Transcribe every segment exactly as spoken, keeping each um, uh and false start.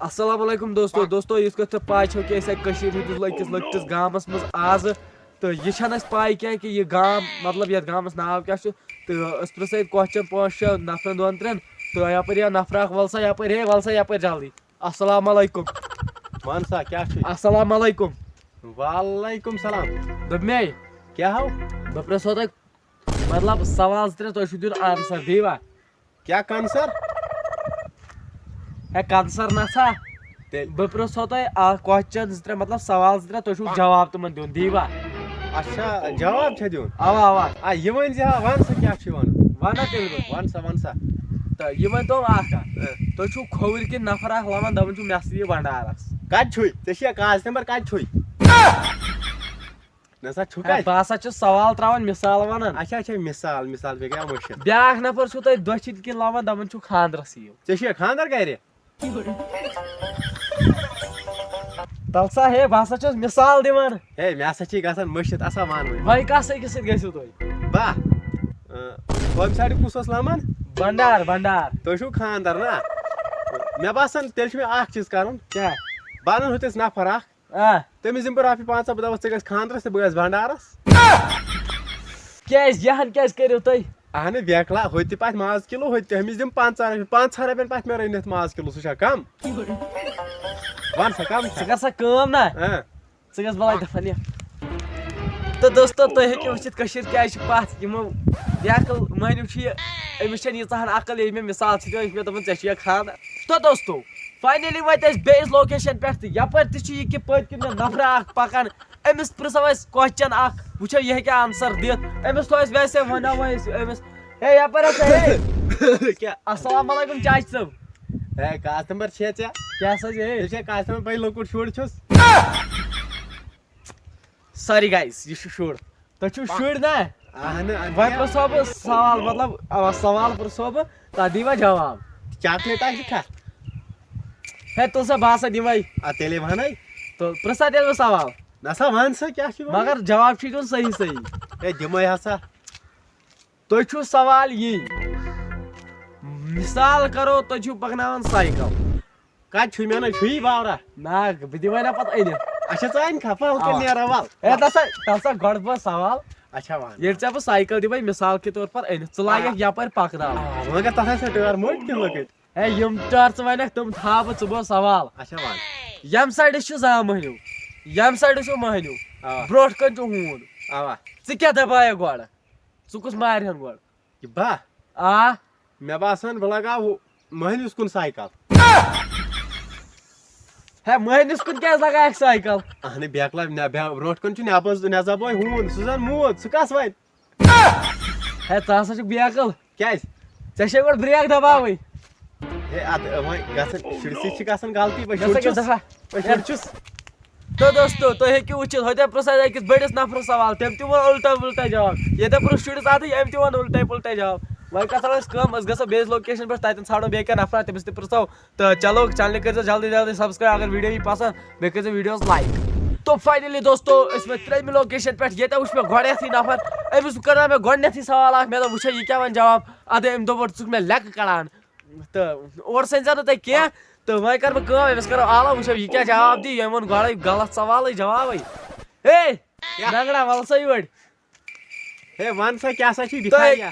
السلام علیکم دوستو۔ دوستو، یِتھ کٔنۍ تۄہہِ پاے چھو کہِ أسۍ آے کٔشیٖرِ ہٕنٛدِس لۄکٹِس لۄکٹِس گامَس منٛز آزٕ، تہٕ یہِ چھَنہٕ اَسہِ پاے کینٛہہ کہِ یہِ گام، مطلب، یَتھ گامَس ناو کیٛاہ چھُ۔ تہٕ أسۍ پرٛژھو ییٚتہِ question پانٛژھ شےٚ نفرَن دۄن ترٛٮ۪ن، تہٕ یَپٲرۍ یا نفرا اَکھ، وَل سا یَپٲرۍ، ہے، وَل سا یَپٲرۍ جلدی۔ السلام علیکم۔ وَن سا، کیٛاہ چھُے؟ السلام علیکم۔ وعلیکم السلام۔ دوٚپمَے، کیٛاہ ہو؟ بہٕ پرٛژھو تۄہہِ، مطلب، سوال زٕ ترٛےٚ، تۄہہِ چھُو دیُن answer، دیٖوا؟ کیٛاہ کنسر؟ ہے، کنسر نہ سا۔ تیٚلہِ؟ بہٕ پرٛژھو تۄہہِ اکھ question زٕ ترٛےٚ، مطلب، سوال زٕ ترٛےٚ، تۄہہِ چھُو جواب تِمن دیُن، دیٖوا؟ اچھا، جواب چھا دیُن؟ اوا، اوا۔ آ، یہِ ؤنۍ زِ ہا، وَن سا کیٛاہ چھُے وَنُن؟ وَن نا تیٚلہِ بہٕ۔ وَن سا، وَن سا۔ تہٕ یہِ ؤنۍ تو اکھ کَتھ۔ اۭں۔ تُہۍ چھُو کھووُرۍ کِنۍ نفر اکھ لَوان، دَپان چھُو مےٚ سا یہِ بھنڈارَس۔ کَتہِ چھُے؟ ژےٚ چھُیا کاغذ نمبر، کَتہِ چھُے؟ نہ سا چھُ ہے، کَتہِ؟ بہٕ ہسا چھُس سوال ترٛاوان، مثال وَنان۔ اچھا، اچھا، مثال، مثال، بیٚیہِ گٔیو مٔشِتھ۔ بیٛاکھ نفر چھُو تُہۍ دٔچھِنۍ کِنۍ لَوان، دَپان چھُو خانٛدرَسٕے یِو۔ ژےٚ چھُیا خانٛدر گرِ؟ تَلہٕ سا، ہے، بہٕ ہسا چھُس مثال دِوان۔ ہے، مےٚ ہسا چھِ گژھان مٔشِتھ، اَسا وَن وۄنۍ۔ وۄنۍ کَس أکِس سۭتۍ گٔژھِو تُہۍ؟ بہٕ؟ اۭں، کۄمہِ سایڈٕ کُس اوس لَمان؟ بنڈار، بنڈار۔ تُہۍ چھُو خانٛدر نا؟ مےٚ باسان، تیٚلہِ چھُ مےٚ اَکھ چیٖز کَرُن۔ کیٛاہ؟ بہٕ اَنَن ہُتٮ۪س نفر اَکھ۔ آ۔ تٔمِس دِمہٕ بہٕ رۄپیہِ پنٛژاہ، بہٕ دَپَس، ژٕ گژھ خانٛدرَس تہٕ بہٕ گژھٕ بنڈارَس۔ کیٛازِ؟ یہِ ہَن کیٛازِ کٔرِو تُہۍ؟ اہنہٕ، بیکلا، ہُتہِ تہِ پَتھ ماز کِلوٗ، ہُتہِ تہِ، أمِس دِمہٕ پنٛژاہ رۄپیہِ، پنٛژاہ رۄپیَن پَتھ مےٚ رٔنِتھ ماز کِلوٗ، سُہ چھا کَم؟ وَن سا، کَم چھا؟ ژٕ کر سا کٲم نا۔ اۭں۔ ژٕ گژھ بَلاے دَفعہ نیر۔ تہٕ دوستو، تُہۍ ہیٚکِو وٕچھِتھ، کٔشیٖر کیٛازِ چھِ پَتھ، یِمو بیکل مٔہنیوٗ چھِ یہِ، أمِس چھَنہٕ ییٖژاہ ہَن عقل، ییٚلہِ مےٚ مثال چھِ دِوان، یہِ چھِ مےٚ دَپان، ژےٚ چھُ یا خانٛدر۔ تہٕ دوستو، finally وٲتۍ أسۍ بیٚیِس location پٮ۪ٹھ، تہٕ یَپٲرۍ تہِ چھُ یہِ کہِ پٔتۍ کِنۍ مےٚ نفرا اَکھ پَکان، أمِس پرٛژھو أسۍ question اکھ، وٕچھو یہِ ہیٚکیٛاہ answer دِتھ۔ أمِس تھوٚو اَسہِ ویسے، وَنو وۄنۍ أسۍ أمِس، ہے، یَپٲرۍ ہسا، ہے۔ کیٛاہ؟ السلام علیکم چاچہٕ صٲب۔ ہے، کاغذ نمبر چھےٚ ژےٚ؟ کیٛاہ سا چھِ، ہے؟ ژےٚ چھےٚ کاغذ نمبر پَے، لۄکُٹ شُر چھُس؟ Sorry guys، یہِ چھُ شُر۔ تُہۍ چھِو شُرۍ نا؟ اہنہٕ، اَدٕ وۄنۍ کیٛاہ؟ پرٛژھو بہٕ سوال، مطلب، اَوا، سوال پرٛژھو بہٕ، تَتھ دِیٖوا جواب؟ چاکلیٹ آسہِ کھا؟ ہے، تُل سا، بہٕ ہسا دِمَے۔ آ، تیٚلے وَنَے۔ تہٕ پرٛژھ سا تیٚلہِ بہٕ سوال۔ نہ سا، وَن سا، کیٛاہ چھُے وَنُن؟ مگر جواب چھُے دیُن صحیح صحیح۔ ہے، دِمَے ہسا۔ تُہۍ چھُو سوال یی، مثال کرو، تُہۍ چھِو پَکناوان سایکل۔ کَتہِ چھُے مےٚ نہ چھُے باورا؟ نہ، بہٕ دِمَے نہ پَتہٕ أنِتھ۔ اچھا، ژٕ اَنہِ کھا؟ پَل کَر اَوا۔ نیرا وَل۔ ہے، تَلہٕ سا، تَلہٕ سا گۄڈٕ بہٕ سوال۔ اچھا، وَن۔ ییٚلہِ ژےٚ بہٕ سایکل دِمَے مثال کے طور پر أنِتھ، ژٕ لاگَکھ یَپٲرۍ پَکناوُن۔ آ، مگر تَتھ آسہِ نا ٹٲر موٚٹۍ کِنہٕ لۄکٕٹۍ؟ ہے، یِم ٹٲر ژٕ وَنَکھ، تِم تھاو بہٕ، ژٕ بوز سوال۔ اچھا، وَن۔ ییٚمہِ سایڈٕ چھُ زامہٕ مٔہنیوٗ، ییٚمہِ سایڈٕ چھُ مٔہنیوٗ، آ۔ برٛونٛٹھ کَنہِ چھُ ہوٗن۔ اَوا۔ ژٕ کیٛاہ دَبایَکھ گۄڈٕ؟ ژٕ کُس مارِ ہَن گۄڈٕ؟ یہِ با؟ آ۔ مےٚ باسان، بہٕ لگاو ہُہ مٔہنِوِس کُن سایکل۔ ہے، مٔہنِوِس کُن کیٛازِ لگایَکھ سایکل؟ اہنہِ، بیکلا، نہ، بے-، برونٛٹھ کُن چھُ نٮ۪بَس، نٮ۪زَبوے ہوٗن، سُہ زَن موٗد، سُہ کَس وَنہِ؟ ہے، ژٕ ہسا چھُکھ بیکل۔ کیٛازِ؟ ژےٚ چھے گۄڈٕ brake دباوٕنۍ۔ ہے، اَدٕ وۄنۍ گژھن، شُرۍ سۭتۍ چھِ گژھان غلطی، بہٕ گژھان شُر چھُس۔ گژھان۔ بہٕ شُر چھُس۔ تو دوستو، تُہۍ ہیٚکِو وٕچھِتھ، ہوٚتٮ۪ن پرٛژھ اَسہِ أکِس بٔڑِس نفرَس سوال، تٔمۍ تہِ ووٚن اُلٹا پُلٹا جواب۔ ییٚتٮ۪ن پرٛژھ شُرِس اَتھٕے، أمۍ تہِ ووٚن اُلٹا پُلٹا جواب۔ وۄنۍ کَرو أسۍ کٲم، أسۍ گژھو بیٚیِس location پٮ۪ٹھ، تَتٮ۪ن ژھانڈو بیٚیہِ کانٛہہ نفرا، تٔمِس تہِ پرٛژھو۔ تہٕ چلو، channel کٔرۍزیو جلدی جلدی subscribe اگر video یی پسنٛد، بیٚیہِ کٔرۍزیو videos like۔ تو finally دوستو، أسۍ وٲتۍ ترٛیٚیمہِ location پٮ۪ٹھ، ییٚتٮ۪ن وٕچھ مےٚ گۄڈٕنیتھٕے نفر، أمِس کَرنو مےٚ گۄڈٕنیتھٕے سوال اکھ، مےٚ دوٚپ وٕچھو یہِ کیٛاہ وَنہِ جواب، اَدٕ أمۍ دوٚپ، "ژٕ چھُکھ مےٚ لٮ۪کہٕ کَڑان۔" تہٕ اورٕ سَنہِ زیادٕ تۄہہِ کینٛہہ، تہٕ وۄنۍ کَرٕ بہٕ کٲم، أمِس کَرو آلو، وٕچھو یہِ کیٛاہ جواب دی، ییٚمۍ ووٚن گۄڈَے غلط سوالٕے جوابٕے۔ ہے، کیٛاہ؟ لنگڑا، وَل سا یور۔ ہے، وَن سا، کیٛاہ سا چھُے تۄہہِ بِخاریا؟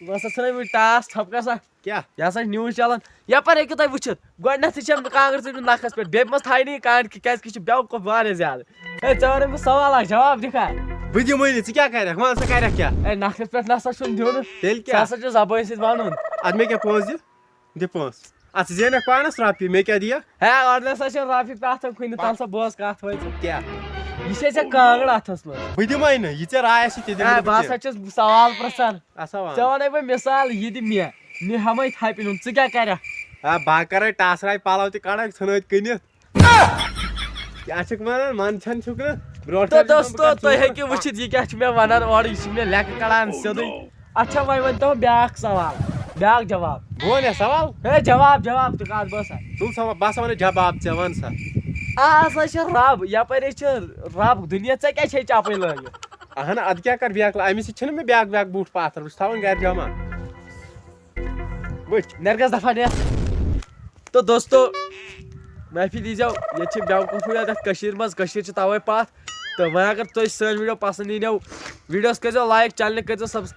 وَن سا، ژھٕنو یہِ ٹاس ژھۄپہٕ کر سا۔ کیٛاہ؟ یہِ ہسا چھِ news چلان۔ یپٲرۍ ہیٚکِو تُہۍ وٕچھِتھ، گۄڈٕنٮ۪تھٕے چھِ أمۍ کانٛگٕر ژٔٹمٕژ نَکھَس پٮ۪ٹھ، بیٚیہِ مہ تھایہِ نہٕ یہِ کانٛگٕر کہِ، کیٛازِ کہِ یہِ چھُ بیوقوٗف واریاہ زیادٕ۔ ہے، ژےٚ وَنَے بہٕ سوال اکھ، جواب دِکھا؟ بہٕ دِمَے نہٕ، ژٕ کیٛاہ کَرَکھ؟ وَن سا کَرَکھ کیٛاہ؟ ہے، نَکھَس پٮ۪ٹھ نہ سا چھُنہٕ دیُن۔ تیٚلہِ کیٛاہ؟ ژٕ ہسا چھُکھ زبٲنۍ سۭتۍ وَنُن۔ اَدٕ مےٚ کیٛاہ پونٛسہٕ دِ؟ دِ پونٛسہٕ۔ اَتھ ژٕ زینَکھ پانَس رۄپیہِ، مےٚ کیٛاہ دِیَکھ؟ ہے، اورٕ نہ سا چھِ رۄپیہِ پٮ۪ٹھ کُنہِ، تَل سا بوز کَتھ وۄنۍ ژٕ۔ کیٛاہ؟ یہِ چھے ژےٚ کانٛگٕر اَتھَس منٛز۔ بہٕ دِمَے نہٕ، یہِ ژےٚ راے آسہِ تہِ دِمہٕ ہے، بہٕ بہٕ ہسا تہِ۔ چھُس سوال پرٛژھان۔ اَسا وَن۔ ژےٚ وَنے بہٕ مِثال، یہِ دِ مےٚ، مےٚ ہٮ۪مَے تھَپہِ ہُنٛد، ژٕ کیٛاہ کَرَکھ؟ آ، بہٕ ہا کَرَے ٹاسراے پَلَو تہِ کَڑَکھ، ژھٕنَے کٕنِتھ۔ کیٛاہ چھِکھ وَنان؟ منٛدچھان چھُکھ نہٕ؟ برونٛٹھ تہٕ کَنہِ چھُکھ دوستو، تُہۍ کَران ہیٚکِو وٕچھِتھ، یہِ کیٛاہ چھُ مےٚ وَنان اورٕ، یہِ چھِ مےٚ لٮ۪کہٕ کَڑان سیوٚدُے۔ اچھا، وۄنۍ ؤنۍ تو بیٛاکھ سوال، بیٛاکھ جواب۔ بہٕ وَنہٕ یا سوال؟ ہے، جواب، جواب، ژٕ کَتھ بہٕ سا۔ ژٕ سا، بہٕ ہسا وَنہٕ جواب، ژےٚ وَن سا۔ آ، ہسا چھِ رَب، یَپٲرۍ چھِ رَب دُنیا، ژےٚ کیٛاہ چھے چَپٕنۍ لٲگِتھ؟ اَہَن، اَدٕ کیٛاہ کَرٕ بیکلا، أمِس سۭتۍ چھِنہٕ مےٚ بیٛاکھ ویٛاکھ بوٗٹھ پاتھر، بہٕ چھُس تھاوان گَرِ جمع۔ وٕچھ۔ نٮ۪رٕ گژھ دَفعہ نٮ۪ر۔ تہٕ دوستو، معٲفی دیٖزیو، ییٚتہِ چھِ بیوقوٗفٕے یوت یَتھ کٔشیٖرِ منٛز، کٔشیٖر چھِ تَوَے پَتھ۔ تہٕ وۄنۍ اگر تۄہہِ سٲنۍ video پَسنٛد یِنو، videoس کٔرۍزیو like، channelہِ کٔرۍزیو subscribe۔